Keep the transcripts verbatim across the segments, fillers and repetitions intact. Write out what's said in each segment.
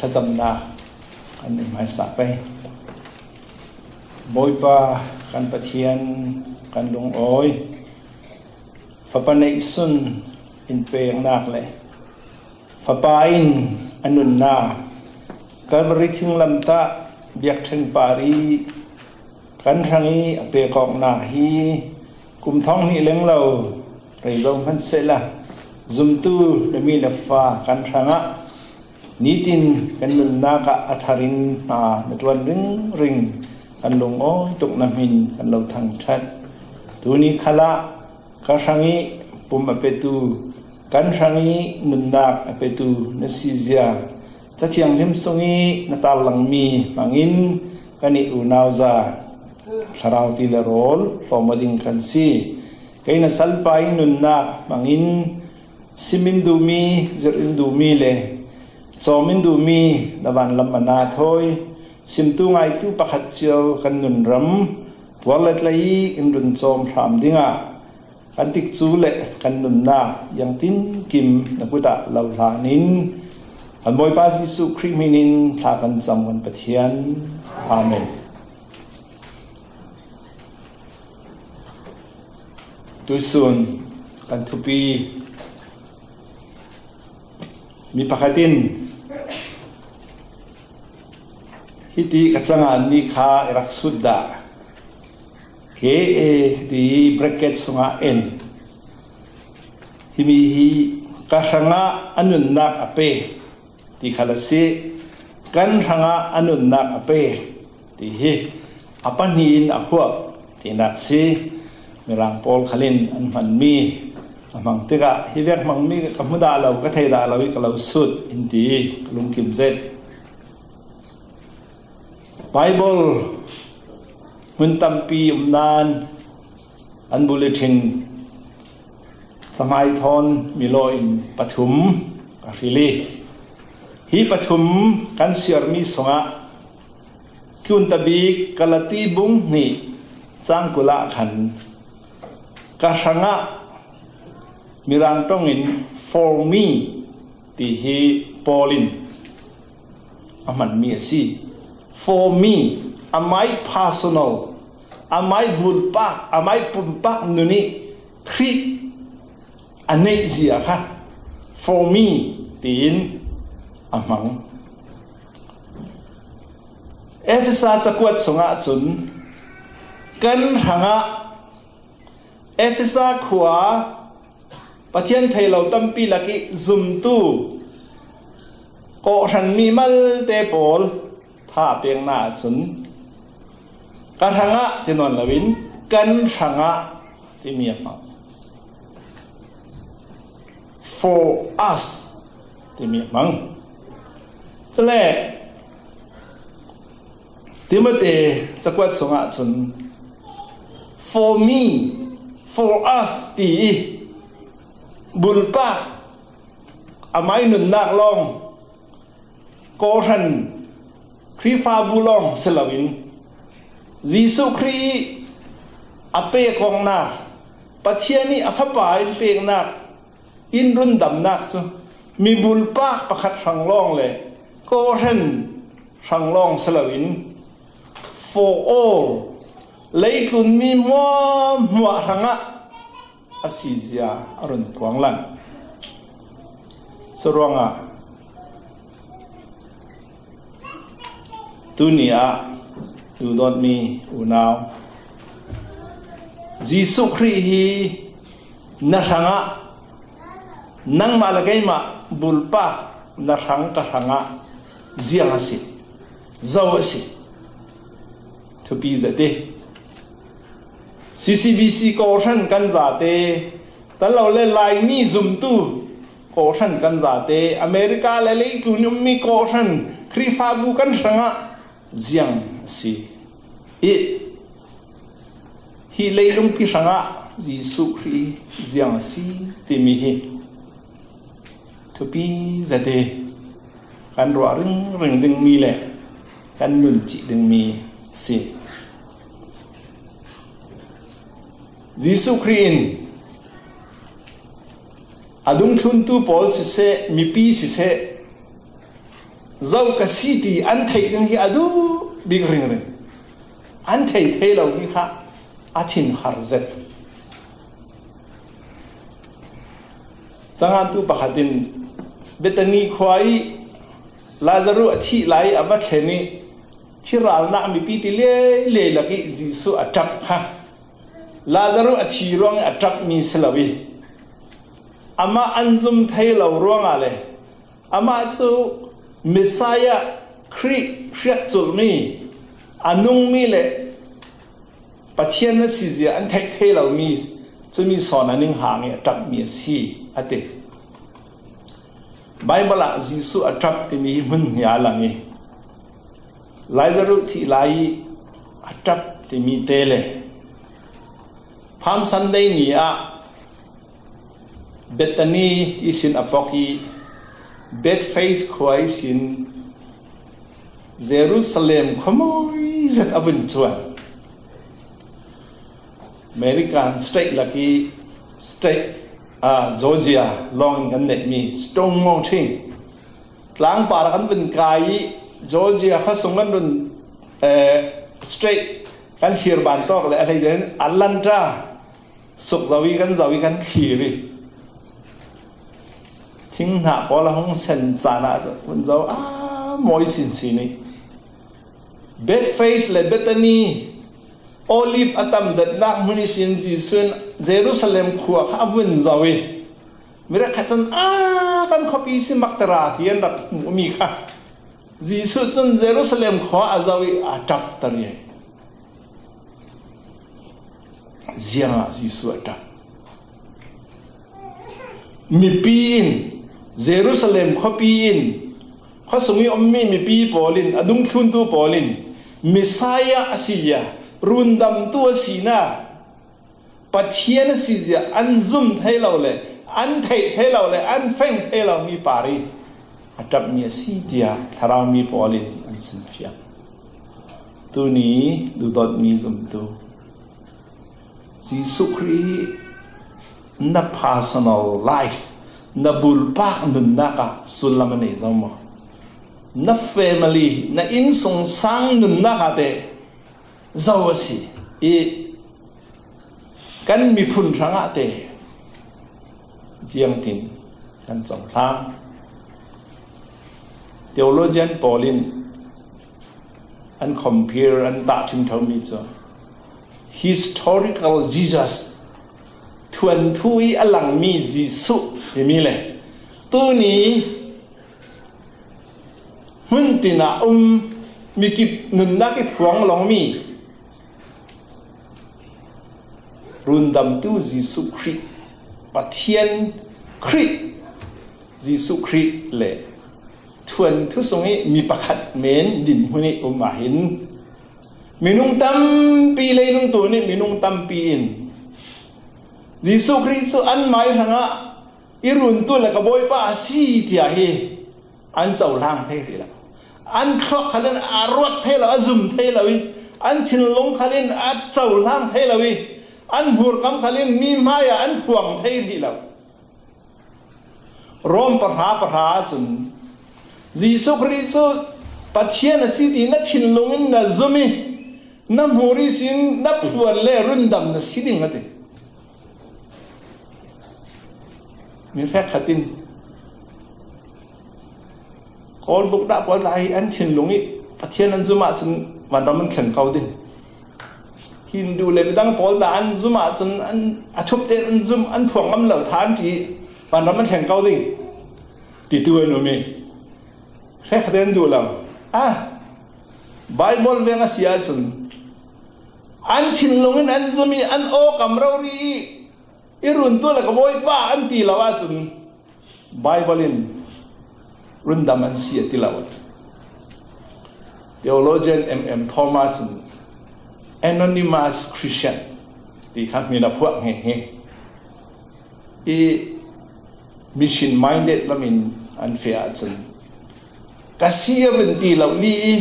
Thlacamna kan nei hmaisa pei. Bawipa kan Pathian, kan lungawi, Fapa neihsun in peknak le Fapa in a nunna Calvary thinglamtah biakṭheng parih kan hrangih a pek awkna hi kum thawng hnih lenglo rei zo hmansehla, zumtu na mi na fa kan hrangah nitin kan nunnak ah a tharin hna na ṭuan ringring kan lungawi tuk na hmin kan lo thangṭhat. Tuni khalah ka hrangih pum a petu, kan hrangih nunnak a petu na sizia Cathianghlim sungih na tarlangmi hmangin kan i unauza thlarau ti le rawl hlawm aw ding kan si. Kei na salpa i nunnak hmangin sim in duhmi, zirh in duhmi le cawm in duhmi na vanlam mana thawi simtu ngaitu pakhat cio kan nunram puar le tlai in run cawm hram dingah kan tikcu le kan nunnak iangtin kim na kutah lo hlanin kan Bawipa Jesuh Khrih hminin thla kan cam kan Pathian. Amen. Tuisun kan thupi mi pakhat in hiti ka cangan mi kha i rak sut dah. K A ti bracket sungah en. Himi hi ka hrangah a nunnak a pe ti kha la si. Kan hrangah a nunnak a pe ti hi a pahnih in a huap tinak si. Mirang pawl khalin an hmanmi a hmang tikah hi vek hmangmi ka hmu dah lo, ka thei dah lo i ka lo sut in ti ka lungkim zet. Bible hmun tampi um nan an bulletin camhai thawn milaw in pathum ka hril i, hi pathum kan siarmi sungah tlunta bik Galati bung hnih cang kul ah khan ka hrangah Mirang ṭongin for me ti hi Paul in a hmanmi a si. For me, amai personal, amai bulpak, amai pumpak nun ih Khrih a neihzia kha for me tiin a hmang. Efesa cakuat sungah cun kan hrangah Efesa khua Pathian thei lo tampi lakih zumtu kawhhran mi malte pawl tha a pekna ahcun ka hrangah ti nawn loin kan hrangah timi a hmang. For us timi a hmang. Cule Timote cakuat sungah cun for me, for us ti i bulpak amai nunnak lawng, kawhhran Khrihfabu lawng si loin Jesuh Khrih ih a pek awknak, Pathian ih a Fapa in peknak in rundamnak cu mi bulpak pakhat hrang lawng le kawhhran hrang lawng si loin for all, leitlun mi hmuahhmuah hrangah a sizia a run phuang lang. Curuangah tuni ah duhdawtmi unau, Jesuh Khrih hi na hrangah, nangmah le keimah bulpak na hrang ka hrangah ziang a si, zo a si. Thupi zet i C C B C kawhhran kan zate, tan lo le Laimi zumtu kawhhran kan zate, America le leitlun ummi kawhhran Khrihfabu kan hrangah ziang a si. I hi leilungpi hrangah Jesuh Khrih ziang a si timi hi thupi zet i kan ruah ringring dingmi le kan nun cih dingmi si. Jesuh Khrih in a dungthluntu pawl siseh, mipi siseh, Zo ka si ti an theih ding hi a duh bik ringring. An thei thei lo hi kha a thinhar zet. Cangantu pakhat in Bethany khua i Lazarus a thih lai a va thlen i thiralnak mipi ti lei lei lak i Jesuh a ṭap kha Lazarus a thi ruang i a ṭapmi si lo i amah an zum thei lo ruangah le amah cu Messiah Khrih hriakculhmi a nungmi le Pathian a sizia an theih thei lomi cumi sawn a ning hang i a ṭapmi a si a ti. Baibal ah Jesuh a ṭap timi hi hmun hnih a lang i Lazarus thih lai i a ṭap timi te le Palm Sunday ni ah Bethany ihsin a pok i Bethphage khua ihsin Jerusalem khuamawi zet a vun cuan. American state lak i state, ah, Georgia lawng in kan neihmi Stone Mountain tlangpar kan vun kai i Georgia khuasung kan run, eh, state kan thlir ban tawk le a hleiin Atlanta suk zo i kan zo i kan thlir i thing hnah pawl a hung sen caan ah vun zo a mawi sinsin i Bethphage le Bethany Olive a tam zetnak hmun ihsin Jesuh in Jerusalem khua kha a vun zo i mi rek khat cun a kan khuapi si Magdala ti an rak hmuhmi kha Jesuh cun Jerusalem khua a zo i a ṭapter i ziangah Jesuh a ṭap. Mipi in Jerusalem khuapi in khuasung i ummi mipi pawl in a dungthluntu pawl in Messiah a si ya rundamtu a sina Pathian a sizia an zum thei lo le an theih thei lo le an feng thei lo mi par i a ṭapmi a si tiah thlarau mi pawl in an simfiang. Tuni duhdawtmi zumtu Jesuh Khrih na personal life na bulpak nunnak ah sullam a nei zo maw? Na family na innsungsang nunnak ah te zo a si i kan miphun hrangah te ziangtin kan cohlang. Theologian pawl in an compare an tahṭhim ṭhomi cu historical Jesus thuanthu i a langmi Jesuh timi le tuni hmun tin ah um mikip nunnak i phuang lawngmi rundamtu Jesuh Khrih, Pathian Khrih, Jesuh Khrih le thuanthu sung i mi pakhat men dinhmun i um ah hin minung tampi, leilung tun i minung tampi in Jesuh Khrih cu anmah i hrangah i runtu le ka Bawipa a si tiah hi an cohlang thei rih lo. An thluak khal in a ruat thei lo, a zum thei lo i an thinlung khal in a cohlang thei lo i an hmurkam khal in mi hmaiah an phuang thei rih lo. Rom pahra pahra ahcun Jesuh Khrih cu Pathian a si ti na thinlung in na zum i na hmur ihsin na phuan le rundam na si ding a ti. Mi hrekkhat in Kawlbuk dah pawl tla hi an thinlung i Pathian an zum ahcun vanram an thleng ko ding. Hindu le midang pawl tla an zum ahcun an, a thupte an zum an phuang ngam lo tha an ṭi vanram an thleng ko ding. Titu an um i hrekkhat in an duh lo. Ah, Baibal veng a si ahcun an thinlung in an zum i an aw kam rori i i runtu le ka Bawipa an ti lo ahcun Baibal in rundam an si a ti lo. Theologian M M Thomas cun anonymous Christian ti kha hmin a phuah hngehnge i mission minded lamin an feh ahcun ka si a vun ti lo li i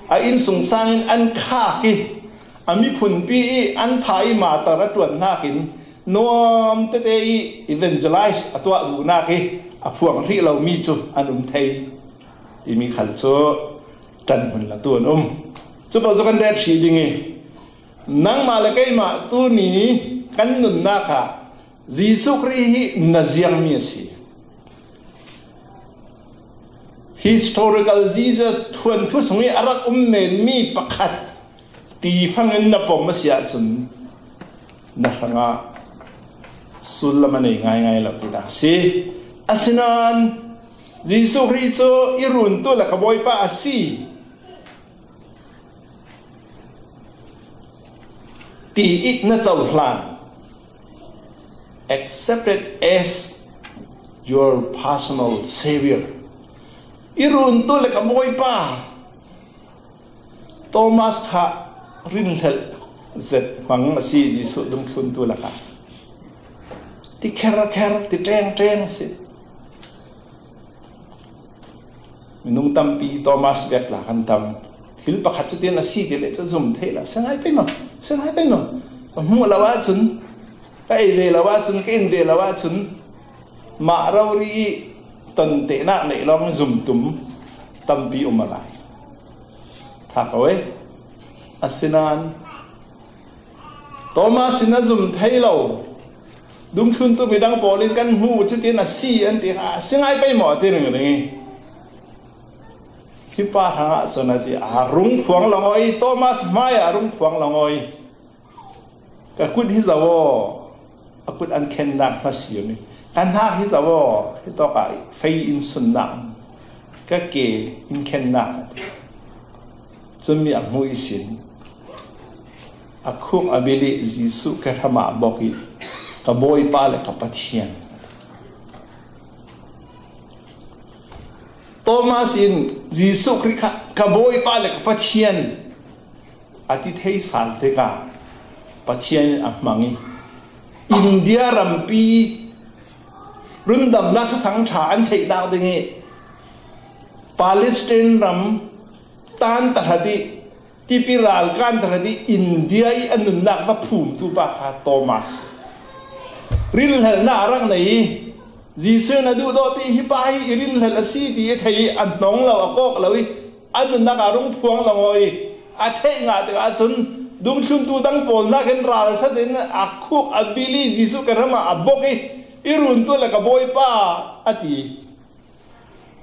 a innsungsang in an khak i a miphunpi i an tha i martar a ṭuan hnakin nuam tete i evangelize a tuah duhnak i a phuang hrih lomi cu an um thei. timi khal cu ṭanhmun la tuan um. Cu pawl cu kan ret hrih ding i, nangmah le keimah tuni kan nunnak ah Jesuh Khrih hi na ziangmi a si. Historical Jesus thuanthu sung i a rak um menmi pakhat ti fangin na pom a si ahcun na hrangah sullam a nei ngaingai lo tinak a si. Asinain Jesuh Khrih cu i runtu le ka Bawipa a si ti i na cohlan, accepted as your personal savior. I runtu le ka Bawipa. Thomas kha rinhlelh zet hmang a si, Jesuh dungthluntu lakah ti kherkher, ti ṭengṭeng a si. Minung tampi Thomas vek tla kan tam. Thil pakhat cu tin a si ti le cu zum thei lo. Si ngai pei maw? Si ngai pei maw? Ka hmuh lo ahcun, ka ei ve lo ahcun, ka in ve lo ahcun, mah rori i ton tehnak neih lawng zumtum tampi um a lai. Ṭha ko e. Asinain Thomas in a zum thei lo. Dungthluntu midang pawl in kan hmu, cutin a si an ti kha, a si ngai pei maw a ti ringring i, hi pa hrangah cun a ti, a rung phuang lo ngawi, Thomas hmai ah a rung phuang lo ngawi. Ka kut hi zo aw, a kut an khennak hmasi um i, ka hnak hi zo aw, hi tawkah fei in sunnak, ka ke in khennak a ti. Cumi a hmuh ihsin a khuk a bil i Jesuh ke hramah a bok i, ka Bawipa le ka Pathian. Thomas in Jesuh Khrih kha ka Bawipa le ka Pathian a ti thei sal tikah Pathian in a hmang i, India rampi rundamnak thuthang ṭha an theihnak ding i Palestine ram tan tahrat i, tipi ralkan tahrat i India i a nunnak va phumtu pa kha Thomas. Rinhlelhnak a rak nei i, Jesuh in a duhdawt i, hi pa hi i rinhlelh a si ti a thei i, a hnong lo, a kawk lo i, a nunnak a rung phuang lo ngawi i, a theih ngah tikah cun dungthluntu dang pawl nakin ralsat in a khuk a bil i Jesuh ke hramah a bok i, i runtu le ka Bawipa a ti.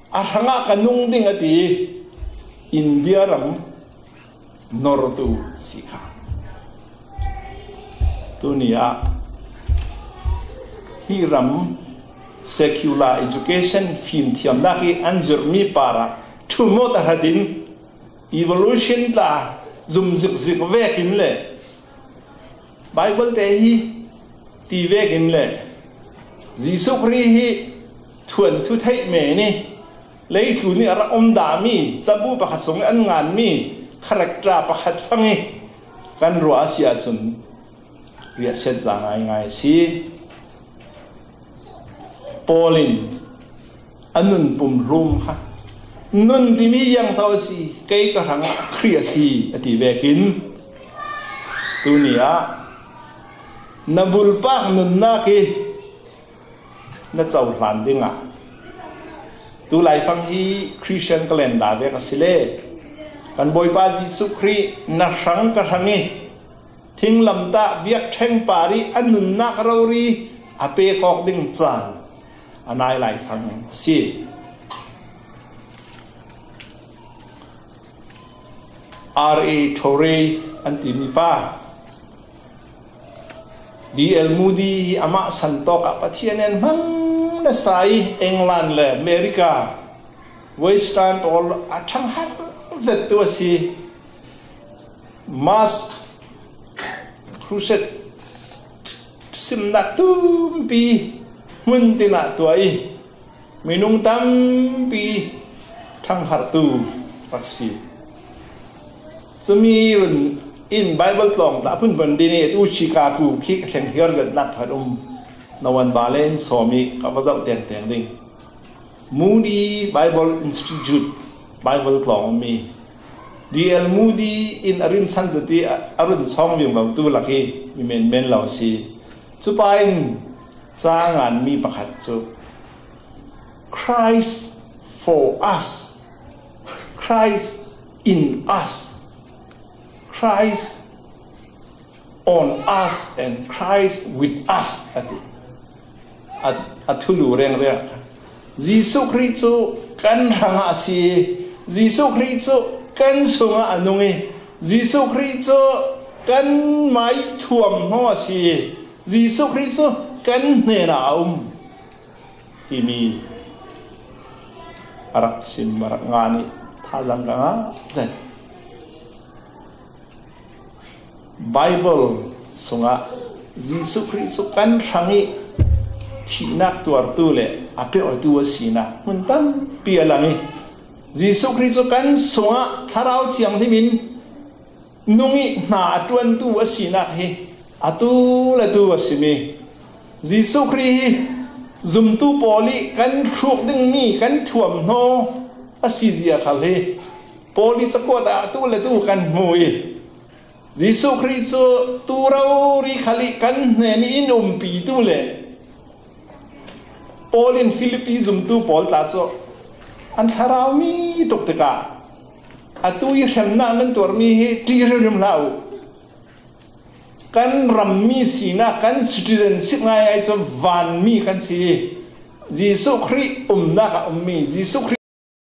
A hrangah ka nung ding a ti. India ram nortu si kha. Tuni ah hi ram secular education fimthiamnak i an zirhmi parah ṭhumawt a hratin evolution tla zum zikzik vekin le Bible te hi ti vekin le Jesuh Khrih hi thuanthu theih men i leitlun i a rak um dahmi cabu pakhat sung i an nganmi character pakhat fang i kan ruah a si ahcun riahsiat za ngaingai a si. Paul in a nun pumhlum kha, nun timi ziangso a si, kei ka hrangah Khrih a si, a ti vekin tuni ah na bulpak nunnak i na cohlan dingah tu laifang hi Christian calendar vek a si le kan Bawipa Jesuh Khrih na hrang ka hrang i thinglamtah biakṭheng par i a nunnak rori a pek awk ding caan a nai laifang si. R A Torrey an timi pa, D L Moody hi amah san tawkah Pathian in hmang nasa i England le America, Western pawl a ṭhangharh zettu a si. Mass Crusade simnak tumpi hmun tinah tuah i minung tampi ṭhangharhtu rak si. Cumi run in Bible tlawng tla phunphun din i tu Chicago khi ka thleng hiar zetnak khat um. Na wan bale in sawm i ka va zoh tengteng ding. Moody Bible Institute Bible tlawng ummi D L Moody in a rinsan zet i a run sawng vingvotu lak i mi menmen lo a si. Cupa in ca a nganmi pakhat cu Christ for Us Christ in us, Christ on us and Christ with us, a ti. A, a thulu rengreng. Jesuh Khrih cu kan hrangah a si. Jesuh Khrih cu kan sungah a nung i, Jesuh Khrih cu kan mai thuam hnawh a si. Jesuh Khrih cu kan hnenah a um timi a rak sim, a rak ngan i thazaang ka ngah zet. Baibal sungah Jesuh Khrih cu kan hrang i thihnak tuartu le a pehawtu a sinak hmun tampi a lang i, Jesuh Khrih cu kan sungah Thlarau Thianghlim in nung i hna a ṭuantu a sinak hi atu le tu a simi Jesuh Khrih hi zumtu pawl i kan hruk dingmi kan thuamhnaw a si zia khal hi Paul i cakuat ah atu le tu kan hmu i, Jesuh Khrih cu tu rori khal i kan hnen i in umpitu le Paul in Filipi zumtu pawl tla cu an thlaraumi tuk tikah, atu i hremnak nan tuarmi hi ṭih hrimhrim hlah u. Kan rammi sinak, kan citizenship ngaingai cu vanmi kan si i, Jesuh Khrih umnak a ummi, Jesuh Khrih